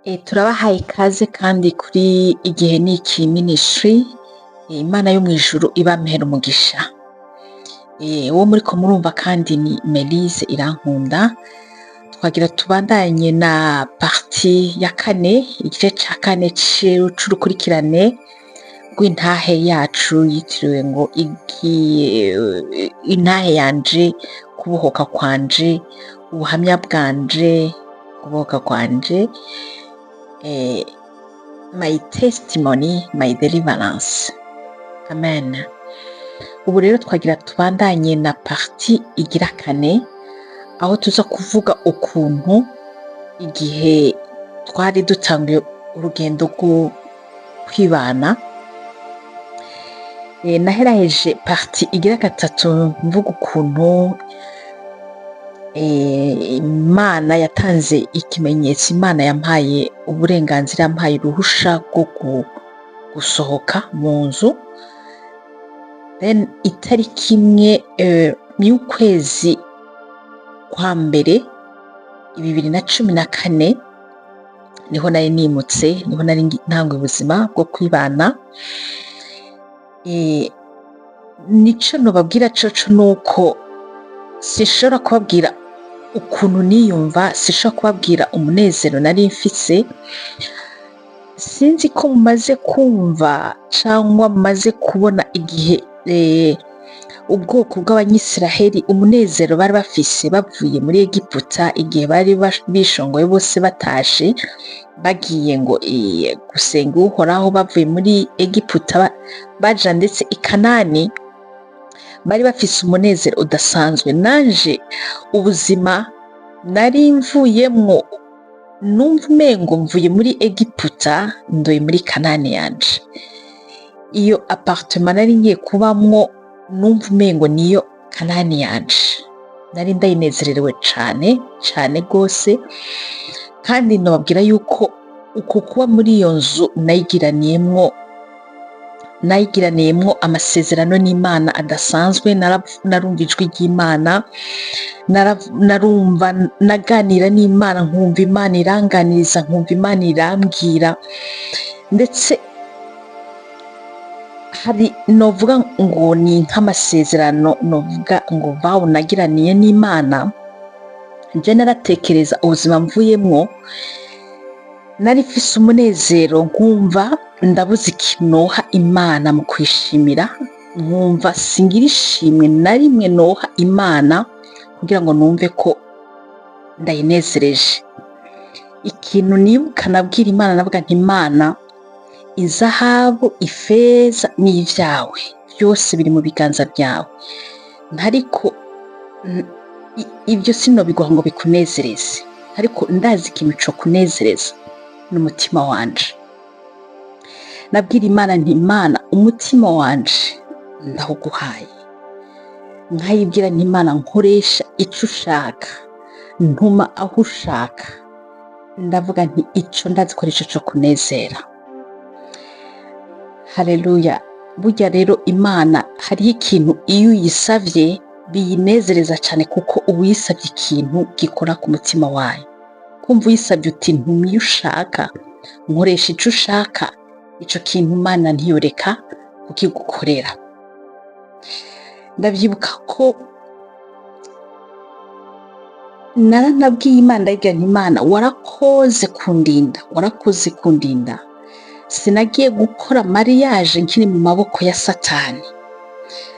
Turabahaye ikaze kandi kuri Igihe Niki Ministry. Imana yo mw'ijuru ibampere umugisha. Uwo muriko murumva kandi ni Melise Irankunda. Twagira tubandanye na partie ya kane, igice ca kane c'urukurikirane rw'intahe yacu yitiriwe ngo intahe yanje, kubohoka kwanje, ubuhamya bwanje, kubohoka kwanje, my testimony, my deliverance. Amen. Ubu rero twagira tubandanye na partie igira kane, aho tuza kuvuga ukuntu igihe twari dutanguye urugendo rwo kwibana. Naheraheje partie igira gatatu mvuga ukuntu Imana yatanze ikimenyetso, Imana yampaye uburenganzira, yampaye uruhusha rwo gusohoka mu nzu. Then itariki 1 y'ukwezi kwa mbere 2014 niho nari nimutse, niho nari ntanguye ubuzima bwo kwibana. Nico nobabwira coco nuko sinshobora kubabwira ukuntu niyumva, sinshobora kubabwira umunezero nari mfise. Sinzi ko mumaze kumva cyangwa mumaze kubona igihe ubwoko bw'Abanyisiraheli, umunezero bari bafise bavuye muri Egiputa, igihe bari bishongoye bose batashe bagiye ngo gusenga Uhoraho, bavuye muri Egiputa baja ndetse i Kanani, bari bafise umunezero udasanzwe. Nanje ubuzima nari mvuyemwo, numva umengo mvuye muri Egiputa ndoye muri Kanani yanje. Iyo appartement nari ngiye kubamwo, numva umengo niyo Kanani yanje. Nari ndayinezererewe cane cane rwose, kandi nobabwira yuko uko kuba muri iyo nzu nayigiraniyemwo amasezerano n'Imana adasanzwe. Narumva ijwi ry'Imana, narumva naganira n'Imana, nkumva Imana iranganiriza, nkumva Imana irambwira. Ndetse hari novuga ngo ni nk'amasezerano, novuga ngo vow nagiraniye n'Imana. Nje naratekereza ubuzima mvuyemwo, nari mfise umunezero, nkumva ndabuze ikintu noha Imana mu kwishimira, nkumva singira ishimwe na rimwe noha Imana kugira ngo numve ko ndayinezereje. Ikintu nibuka nabwira Imana, navuga nti: "Imana, izahabu, ifeza ni ibyawe, byose biri mu biganza byawe, ariko ibyo sinobiguha ngo bikunezereze, ariko ndazi ikintu co kunezereza n'umutima wanje." Nabwira Imana nti: "Imana, umutima wanje ndawuguhaye." Nkayibwira nti: "Imana, nkoresha ico ushaka, ntuma aho ushaka." Ndavuga nti: "Ico ndazi ko arico co kunezera." Haleluya! Burya rero Imana hariho ikintu iyo uyisavye biyinezereza cyane, kuko uba uyisabye ikintu gikora ku mutima wayo. Kumva uyisabye uti: "Ntuma iyo ushaka, nkoresha ico ushaka," ico kintu Imana ntiyoreka kukigukorera. Ndavyibuka ko naranabwiye Imana, ndayibwira nti: "Imana, warakoze kundinda, warakoze kundinda. Sinagiye gukora mariage nkiri mu maboko ya Satani."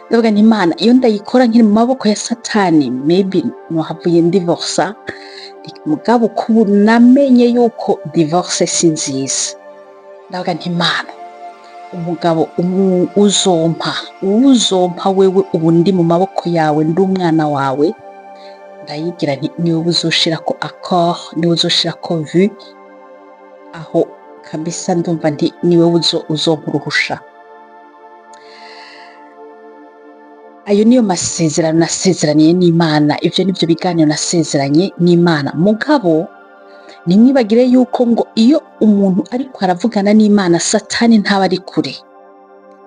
Ndavuga nti: "Imana, iyo ndayikora nkiri mu maboko ya Satani, maybe nohavuye ndivorsa. Mugabo kubu namenye yuko divorce si nziza." Ndavuga nti: "Imana, umugabo uzompa, uzompa wewe, ubu ndi mu maboko yawe, ndi umwana wawe." Ndayibwira nti: "Niwe uzoshirako accord, niwe uzoshirako vu aho kabisa." Ndumva nti: "Niwe uzompa uruhusha." Ayo niyo masezerano nasezeraniye n'Imana, ivyo nivyo biganiro nasezeranye n'Imana. Mugabo ntimwibagire yuko ngo iyo umuntu ariko aravugana n'Imana, Satani ntaba ari kure,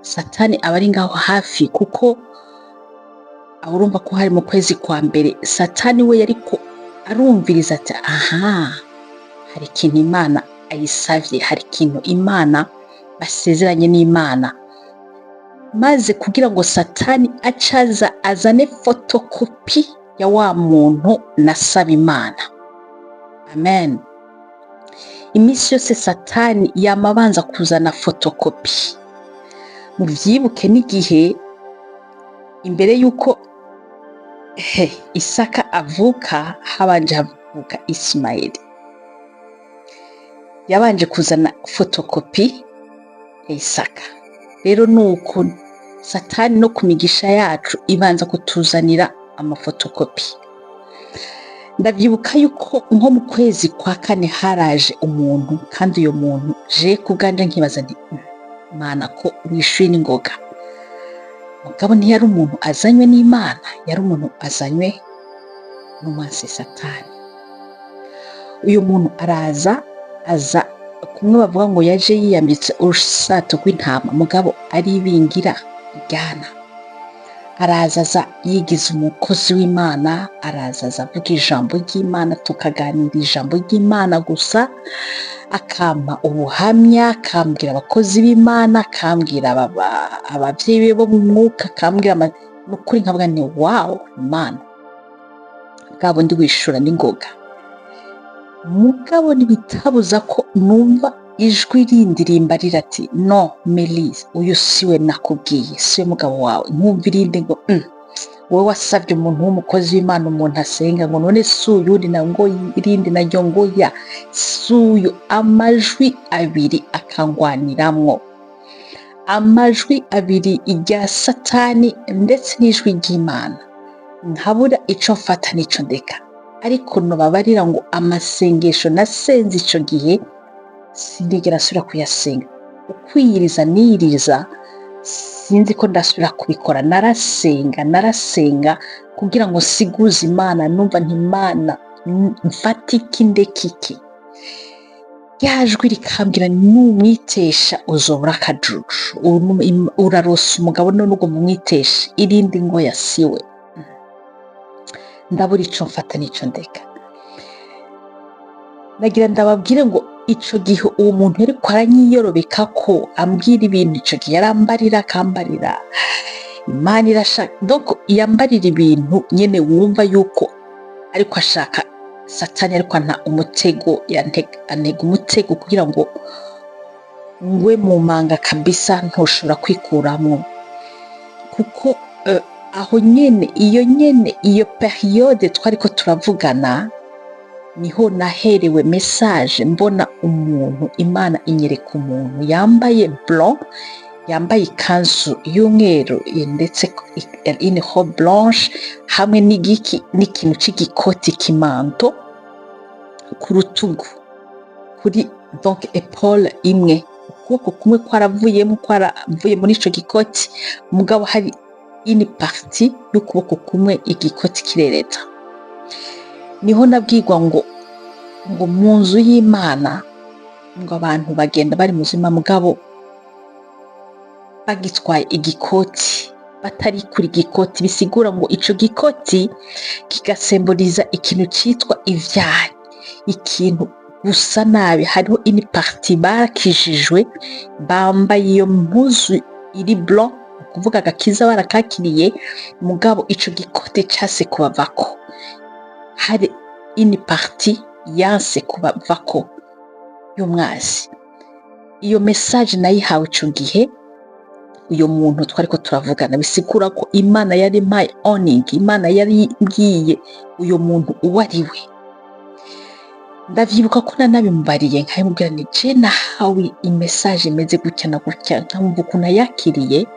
Satani aba ari ngaho hafi, kuko aho urumva ko hari mu kwezi kwa mbere, Satani we yariko arumviriza ati: "Aha hari ikintu Imana ayisavye, hari ikintu Imana basezeranye n'Imana. Maze kugira ngo Satani acaza azane photocopie ya wa muntu nasaba Imana. Amen. Iminsi yose Satani yama abanza kuzana photocopie. Muvyibuke n'igihe imbere y'uko Isaka avuka, habanje havuka Isimayeli. Yabanje kuzana photocopie ya Isaka. Rero nuko Satani no ku migisha yacu ibanza kutuzanira ama photocopies. Ndavyibuka yuko nko mu kwezi kwa kane haraje umuntu, kandi uyo muntu je ku bwanje nkibaza nti: "Mana, ko wishuye n'ingoga?" Mugabo ntiyari umuntu azanywe n'Imana, yari umuntu azanywe n'umwansi Satani. Uyu muntu araza, aza kumwe bavuga ngo yaje yiyambitse urusato rw'intama, mugabo ari ibingira iryana. Araza, aza yigize umukozi w'Imana, araza aza avuga ijambo ry'Imana, tukaganira ijambo ry'Imana gusa, akampa ubuhamya, akambwira abakozi b'Imana, akambwira abavyeyi be bo mu mwuka, akambwira nukuri nkavuga nti: "Wow, Imana, bwa bundi wishura n'ingoga." Mugabo ntibitabuza ko numva ijwi rindirimba rirati: "No Melise, uyu siwe nakubwiye, siwe mugabo wawe." Nkumva irindi ngo: Wowe wasabye umuntu w'umukozi w'Imana, umuntu asenga," ngo none si uyundi na ngo irindi naryo ngo ya si uyu. Amajwi abiri akangwaniramwo, amajwi abiri, irya Satani ndetse n'ijwi ry'Imana, nkabura ico mfata n'ico ndeka. Ariko nobabarira ngo amasengesho nasenze ico gihe sinigera asubira kuyasenga. Ukwiyiriza niyiriza, sinzi ko ndasubira kubikora. Narasenga, narasenga kugira ngo nsiguze Imana. Numva nti: "Imana, mfate iki, ndeke iki?" Rya jwi rikambwira: "Numwitesha uzobura akajuju, uraronsa umugabo none ugomba umwitesha." Irindi ngo yasiwe. Ndabura ico mfata n'ico ndeka. Nagira ndababwire ngo ico gihe uwo muntu yariko aranyiyorobeka ko ambwira ibintu, ico gihe yarambarira, akambarira Imana irashaka, donc yambarira ibintu nyene wumva yuko ariko ashaka Satani, ariko anta umutego, antega umutego kugira ngo ngwe mu manga kabisa ntoshobora kwikuramwo. Kuko aho nyene, iyo nyene, iyo période twariko turavugana, niho naherewe message, mbona umuntu, Imana inyereka umuntu yambaye blanc, yambaye ikanzu y'umweru ndetse une robe blanche, hamwe n'igiki n'ikintu c'igikoti, ki manteau ku rutugu, kuri donc épaule imwe. Ukuboko kumwe kwaravuyemo, kwaravuye muri ico gikoti, mugabo hari une partie y'ukuboko kumwe igikoti kirereta. Niho nabwirwa ngo mu nzu y'Imana ngo abantu bagenda bari muzima, mugabo bagitwaye igikoti, batarikura igikoti. Bisigura ngo ico gikoti kigasemburiza ikintu citwa ivyaha, ikintu gusa nabi. Hariho une partie bakijijwe, bambaye iyo mpuzu iri blanc, ukuvuga agakiza barakakiriye, mugabo ico gikoti case kubavako. Hari une partie yanse kubavako y'umwasi. Iyo message nayihawe ico gihe uyo muntu twariko turavugana. Bisigura ko Imana yari impaye warning, Imana yari imbwiye uyo muntu uwo ari we. Ndavyibuka ko nanabimubariye, nkabimubwira nti: "Je nahawe i message imeze gutya na gutya." Nkamva ukuntu ayakiriye.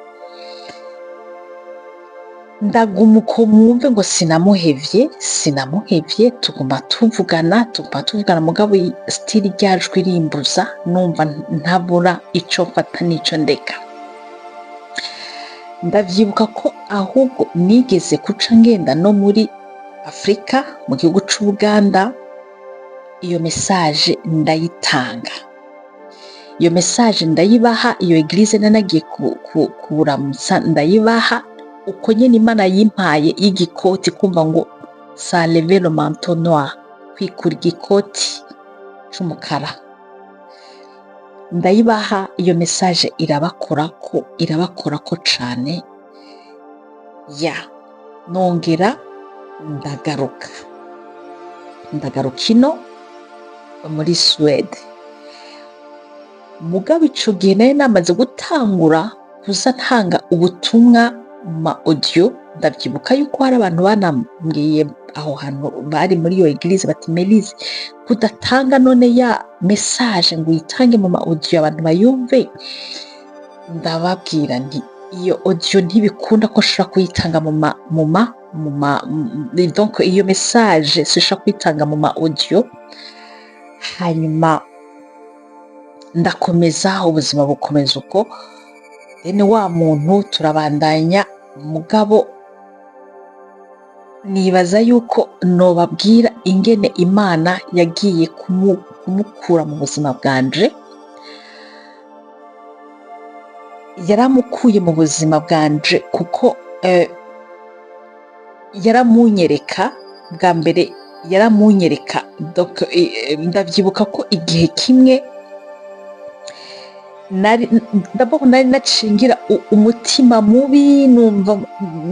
Ndaguma uko, mwumve ngo sinamuhevye, sinamuhevye. Tuguma tuvugana, tuguma tuvugana, mugabo still rya jwi rimbuza, numva ntabura ico mfata n'ico ndeka. Ndavyibuka ko ahubwo nigeze guca ngenda no muri Afurika, mu gihugu c'Ubuganda, iyo message ndayitanga, iyo message ndayibaha. Iyo église nanagiye kuramutsa, ndayibaha uko nyene Imana yimpaye y'igikoti, kumva ngo s'enlever le manteau noir, kwikura igikoti c'umukara. Ndayibaha iyo message, irabakorako, irabakorako cane. Ya, nongera ndagaruka, ndagaruka ino muri Suwede. Mugabo ico gihe nari namaze gutangura kuza ntanga ubutumwa mu ma audio. Ndavyibuka yuko hari abantu banambwiye aho hantu bari muri iyo église bati: "Melise, kudatanga none ya message ngo uyitange mu ma audio, abantu bayumve?" Ndababwira nti iyo audio ntibikunda ko nshobora kuyitanga mu ma donc iyo message sinshobora kuyitanga mu ma audio. Hanyuma ndakomeza, ubuzima bukomeza uko. Then wa muntu turabandanya. Mugabo nibaza yuko nobabwira ingene Imana yagiye kumukura mu buzima bwanje. Yaramukuye mu buzima bwanje kuko yaramunyereka bwa mbere, yaramunyereka. Donc ndavyibuka ko igihe kimwe nari, d'abord nari nacingira umutima mubi. Numva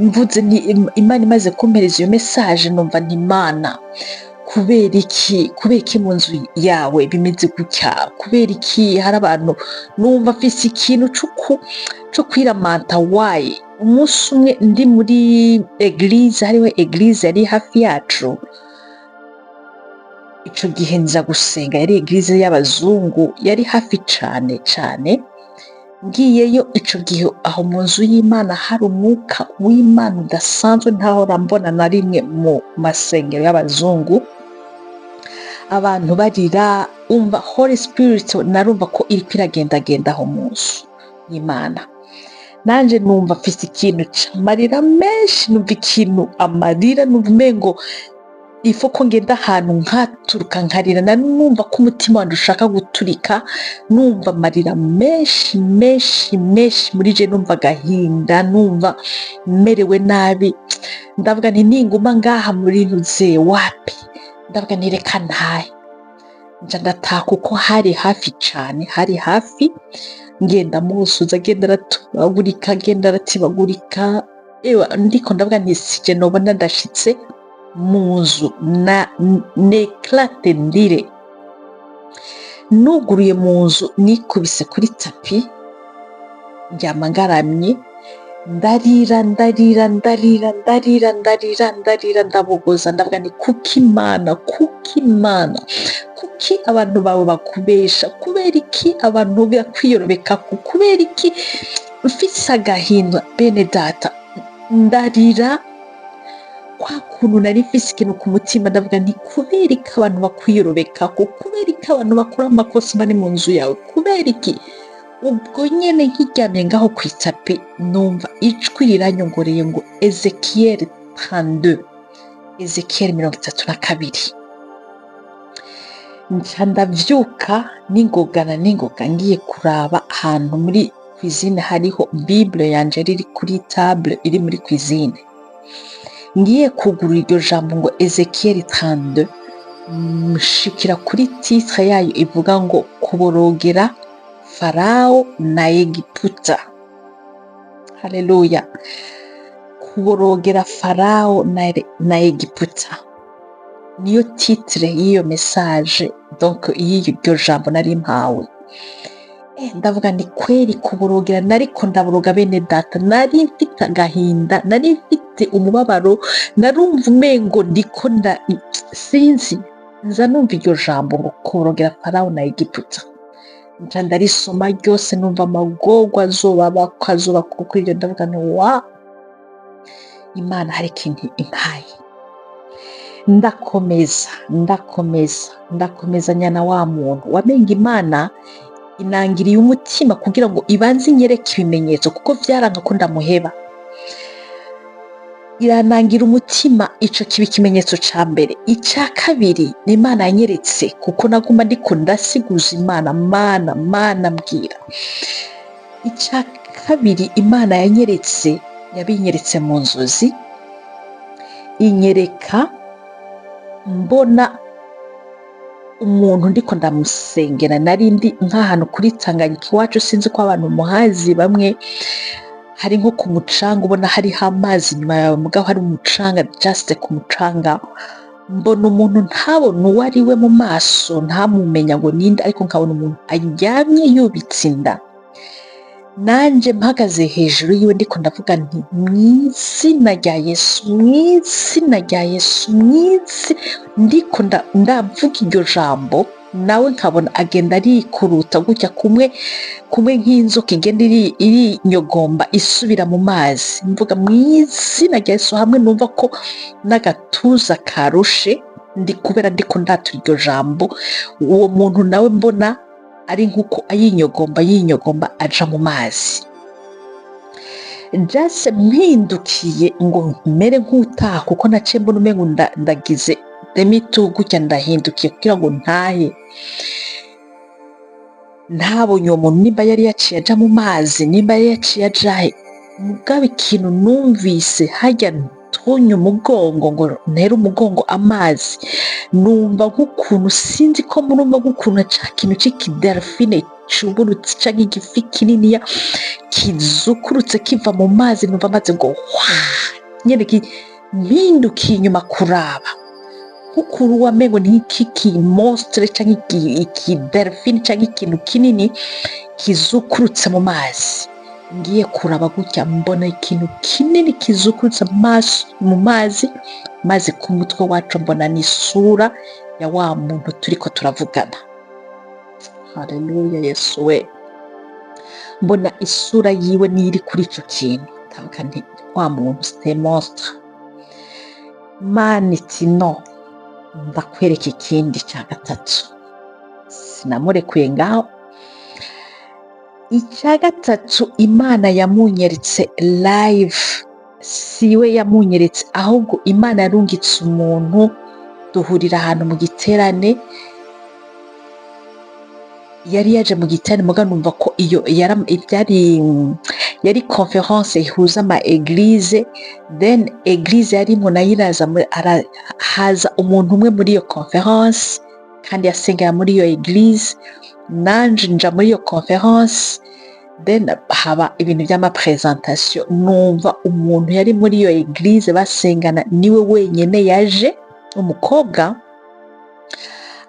mvuze nti Imana imaze kumpereza iyo message, numva nti: "Imana, kubera iki? Kubera iki mu nzu yawe bimeze gutya? Kubera iki hari abantu?" Numva mfise ikintu co kwiramanta wayi. Umunsi umwe ndi muri église, hariho église yari hafi yacu ico gihe, nza gusenga. Yari église y'abazungu, yari hafi cane cane. Ngiyeyo ico gihe, aho mu nzu y'Imana hari umwuka w'Imana udasanzwe ntahora mbona na rimwe mu masengero y'abazungu. Abantu barira, umva Holy Spirit, narumva ko iriko iragendagenda aho mu nzu y'Imana. Nanje numva mfise ikintu c'amarira menshi, numva ikintu amarira, numva umengo ifo ko ngenda ahantu nkaturuka nkarira. Nari numva ko umutima wanje ushaka guturika, numva amarira menshi menshi menshi muri je, numva agahinda, numva merewe nabi. Ndavuga nti ninguma ngaha muri ntuze wapi. Ndavuga nti reka ntahe. Nja ndataha kuko hari hafi cane, hari hafi. Ngenda musuza, agenda aratubagurika, agenda aratibagurika. Ewa, ndiko ndavuga nti sije nobona ndashitse mu nzu na n'éclate ndire. Nuguruye mu nzu, nikubise kuri tapis, ndyama ngaramye, ndarira, ndarira, ndarira, ndarira, ndarira, ndarira, ndabogoza. Ndavuga nti kuki Imana, kuki Imana, kuki abantu bawe bakubesha? Kubera iki abantu bakwiyorobeka? Kubera iki? Mfise agahinda, bene data, ndarira kwa kuntu nari mfise ikintu ku mutima. Ndavuga nti kubera iki abantu bakwiyorobekako? Kubera iki abantu bakora amakosa bari mu nzu yawe? Kubera iki? Ubwo nyene nkiryamye ngaho ku itapi, numva ijwi riranyongoreye ngo Ezekiyeli 32, Ezekiyeli 32. Nca ndavyuka n'ingogana n'ingoga, ngiye kuraba ahantu muri cuisine hariho Bible yanje riri kuri table iri muri cuisine. Ngiye kugurura iryo jambo ngo Ezekiyeli 32, nshikira kuri titre yayo ivuga ngo kuborogera Farawo na Egiputa. Haleluya! Kuborogera Farawo na Egiputa niyo titre y'iyo message, donc y'iryo jambo nari mpawe. Ndavuga ni kweri kuborogera, nariko ndaboroga, bene data. Nari mfite agahinda, nari mfite umubabaro, narumva umengo ndiko nda sinzi. Nza numva iryo jambo ngo kuborogera Farawo na Egiputa, nca ndarisoma ryose, numva amagorwa azoba ko azoba kuko iryo. Ndavuga nti wa Imana, hari ikintu impaye. Ndakomeza, ndakomeza, ndakomezanya na wa muntu wamenga Imana inangiriye umutima kugira ngo ibanze inyereke ibimenyetso, kuko vyaranka ko ndamuheba. Iranangira umutima, ico kiba ikimenyetso ca mbere. Ica kabiri ni Imana yanyeretse, kuko naguma ndiko ndasiguza Imana: "Mana, Mana, mbwira." Ica kabiri Imana yanyeretse, yabinyeretse mu nzozi, inyereka mbona Umuntu ndiko ndamusengera, nari ndi nk'ahantu kuri Tanganyika iwacu, sinzi ko abantu muhazi bamwe, hari nko ku mucanga, ubona hariho amazi inyuma yawe mugabo hari umucanga, just ku mucanga. Mbona umuntu, ntabona uwo ari we mu maso, ntamumenya ngo ninde, ariko nkabona umuntu aryamye yubitse inda, nanje mpagaze hejuru yiwe, ndiko ndavuga nti: "Mu izina rya Yesu, mu izina rya Yesu, mu izina." Ndiko ndavuga iryo jambo, nawe nkabona agenda arikuruta gutya kumwe kumwe nk'inzoka igenda irinyogomba isubira mu mazi. Mvuga mu izina rya Yesu, hamwe numva ko n'agatuza karushe, ndi kubera ndiko ndatura iryo jambo. Uwo muntu nawe mbona ari nk'uko ayinyogomba yinyogomba aja mu mazi. Just mpindukiye ngo mere nk'utaha, kuko naciye mbona umengo ndagize demi-tour gutya, ndahindukiye kugira ngo ntahe, ntabonye uwo muntu, nimba yari yaciye aja mu mazi, nimba yari yaciye ajahe. Mugabo ikintu numvise hajya ntonye umugongo ngo ntere umugongo amazi, numva nk'ukuntu, sinzi ko murumva, nk'ukuntu ca kintu c'ikidelphine cuburutse canke igifi kininiya kizukurutse kiva mu mazi. Numva amazi ngo hwa nyene mpindukiye inyuma kuraba, nk'ukuntu wamengo ni nk'iki monstre canke ikidelphine canke ikintu kinini kizukurutse mu mazi. Ngiye kuraba gutya, mbona ikintu kinini kizukurutse mu mazi, maze ku mutwe wacu mbona ni isura ya wa muntu turiko turavugana. Haleluya, Yesu we! Mbona isura yiwe niyo iri kuri ico kintu. Ndavuga nti: "Wa muntu, c'est monstre." Mana iti: "No, ndakwereka ikindi cya gatatu." Sinamurekuye ngaho. Icya gatatu Imana yamunyeretse live, siwe yamunyeretse, ahubwo Imana yarungitse umuntu, duhurira ahantu mu giterane. Yari yaje mu giterane, muga numva ko iyo byari yari conférence ihuza ama église, then église yarimwo nayo iraza, haza umuntu umwe muri iyo conférence kandi yasengera muri iyo église. Nanje nja muri iyo conférence, then haba ibintu by'ama présentation. Numva umuntu yari muri iyo église basengana niwe wenyene yaje, umukobwa,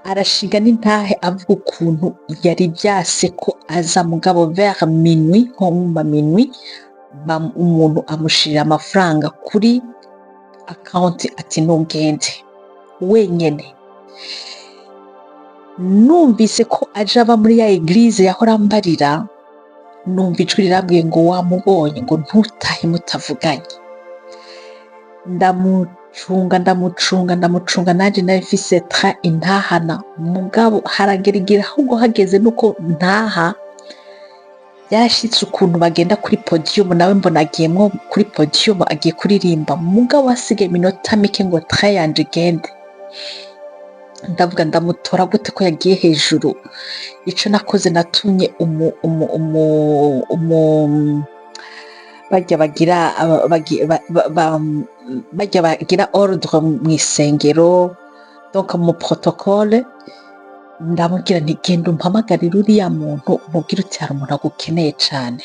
arashinga n'intahe avuga ukuntu yari byase ko aza, mugabo vers minuit, nko mu minuit, umuntu amushirira amafaranga kuri account, ati: "Ntugende wenyene." Numvise ko aje ava muri ya église yahora ambarira, numva ijwi rirambwiye ngo: "Wamubonye?" Ngo: "Ntutahe mutavuganye." Ndamucunga, ndamucunga, ndamucunga. Nanjye nari mfise train intahana, mugabo haragera igihe, ahubwo hageze nuko ntaha, byarashitse ukuntu bagenda kuri podium, nawe mbona agiyemwo kuri podium, agiye kuririmba, mugabo hasigaye iminota mike ngo train yanje igende. Ndavuga: "Ndamutora gute ko yagiye hejuru?" Ico nakoze, natumye umu umu umu umu bajya bagira bajya bagira ordre mu isengero, donc mu protocole, ndamubwira nti: "Genda umpamagarire uriya muntu, umubwire uti hari umuntu agukeneye cane."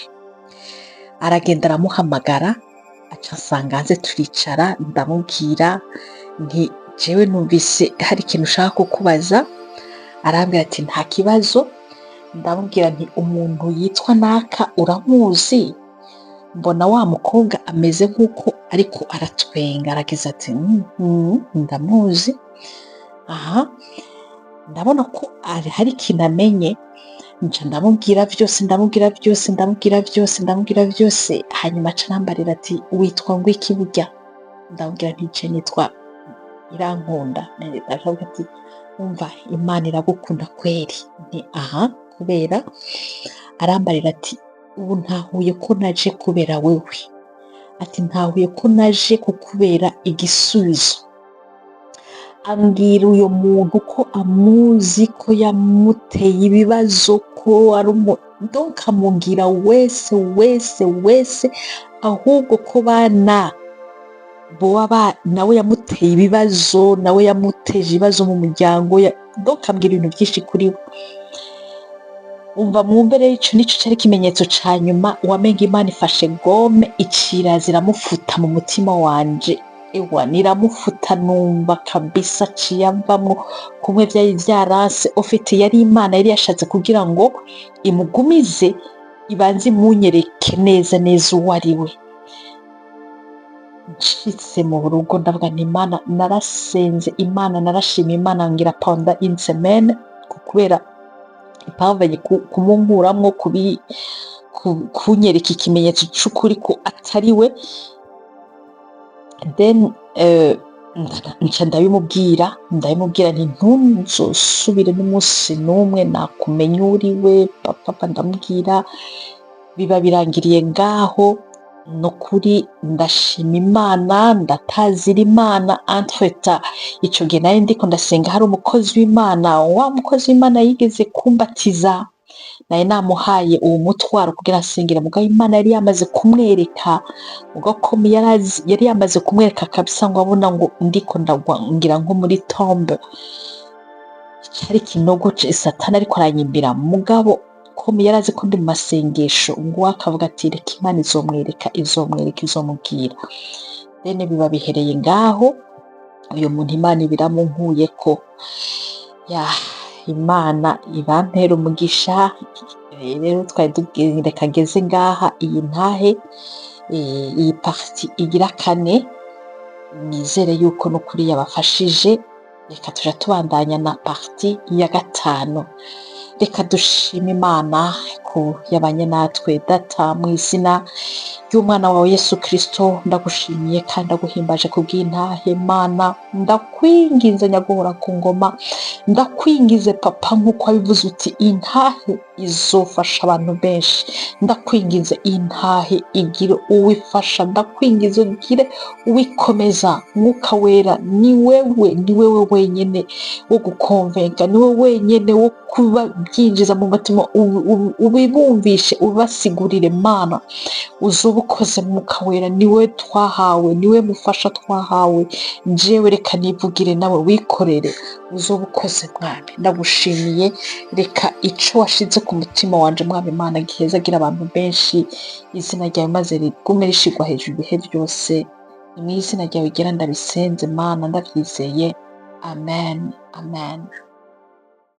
Aragenda aramuhamagara, aca ansanga hanze, turicara. Ndamubwira nti: "Jewe numvise hari ikintu ushaka kukubaza." Arambwira ati: "Nta kibazo." Ndamubwira nti: "Umuntu yitwa naka uramuzi?" Mbona wa mukobwa ameze nk'uko ariko aratwenga, aragize ati: Ndamuzi." Aha ndabona ko hari ikintu amenye. Nca ndamubwira byose, ndamubwira byose, ndamubwira byose, ndamubwira byose. Hanyuma aca arambarira ati: "Witwa ngo iki burya?" Ndamubwira nti: "Je nitwa Irankunda." Aravuga ati: "Umva, Imana iragukunda kweri." Nti: "Aha kubera?" Arambarira ati: "Ubu ntahuye ko naje kubera wewe." Ati: "Ntahuye ko naje kukubera igisubizo." Ambwira uyo muntu ko amuzi, ko yamuteye ibibazo, ko ari umu, donc amubwira wese wese wese, ahubwo ko bana boba nawe yamuteye ibibazo, nawe yamuteje ibibazo mu muryango. Donc ambwira ibintu vyinshi kuri we. Umva, mwumve rero, ico nico cari ikimenyetso ca nyuma. Wamenga Imana ifashe gomme, iciraza iramufuta mu mutima wanje. Ewa, niramufuta, numva kabisa aciye amvamwo kumwe vyari vyaranse. Au fait, yari Imana yari yashatse kugira ngo imugumize, ibanze imunyereke neza neza uwo ari we. Nshitse mu rugo, ndavuga nti: "Imana, narasenze Imana, narashima Imana ngira pendant une semaine, kubera ipamvanye kumunkuramwo, kunyereka ikimenyetso c'ukuri ko atari we." Then nca ndabimubwira nti: "Ntuzosubire n'umunsi n'umwe, nakumenya uriwe papa." Ndamubwira, biba birangiriye ngaho. Nukuri ndashima Imana, ndatazira Imana. Entre-temps, ico gihe nari ndiko ndasenga, hari umukozi w'Imana, wa mukozi w'Imana yigeze kumbatiza, nari namuhaye uwo mutwaro kugira asengere. Mugabo Imana yari yamaze kumwereka, mugabo ko yari yamaze kumwereka kabisa, ngo abona ngo ndiko ndagwa ngira nko muri tombe, cari ikinogo Satani ariko aranyimbira. Mugabo ko yari azi ko ndi mu masengesho, ngo akavuga ati: "Reka, Imana izomwereka, izomwereka, izomubwira." Then biba bihereye ngaho, uyu muntu Imana ibiramunkuyeko. Ya, Imana ibampera umugisha. Rero twari tubwiye, reka ngeze ngaha iyi ntahe, iyi partie igira kane. Nizere yuko n'ukuri yabafashije. Reka tuja tubandanya na partie ya gatanu. Reka dushime Imana ko yabanye natwe. Data, mu izina ry'umwana wawe Yesu Kristo, ndagushimiye kandi ndaguhimbaje kubw'intahe. Mana, ndakwinginze, nyaguhora ku ngoma, ndakwingize Papa, nk'uko wabivuze uti intahe izofasha abantu benshi. Ndakwinginze, intahe igire uwifasha, ndakwingize ugire uwikomeza. Mwuka Wera, ni wewe, ni wewe wenyene wo gukonvenka, ni wowe wenyene wo kuba byinjiza mu mutima, ubibumvishe, ubibasigurire. Mana, uzoba ukoze. Mwuka Wera, niwe twahawe, niwe mufasha twahawe. Jewe reka nivugire, nawe wikorere. Uzoba ukoze, Mwami. Ndagushimiye. Reka ico washize ku mutima wanje, Mwami Imana, gihezagira abantu benshi, izina ryawe maze rigume rishigwa hejuru ibihe byose. Ni mu izina ryawe ryera ndabisenze, Mana, ndavyizeye. Amen, amen.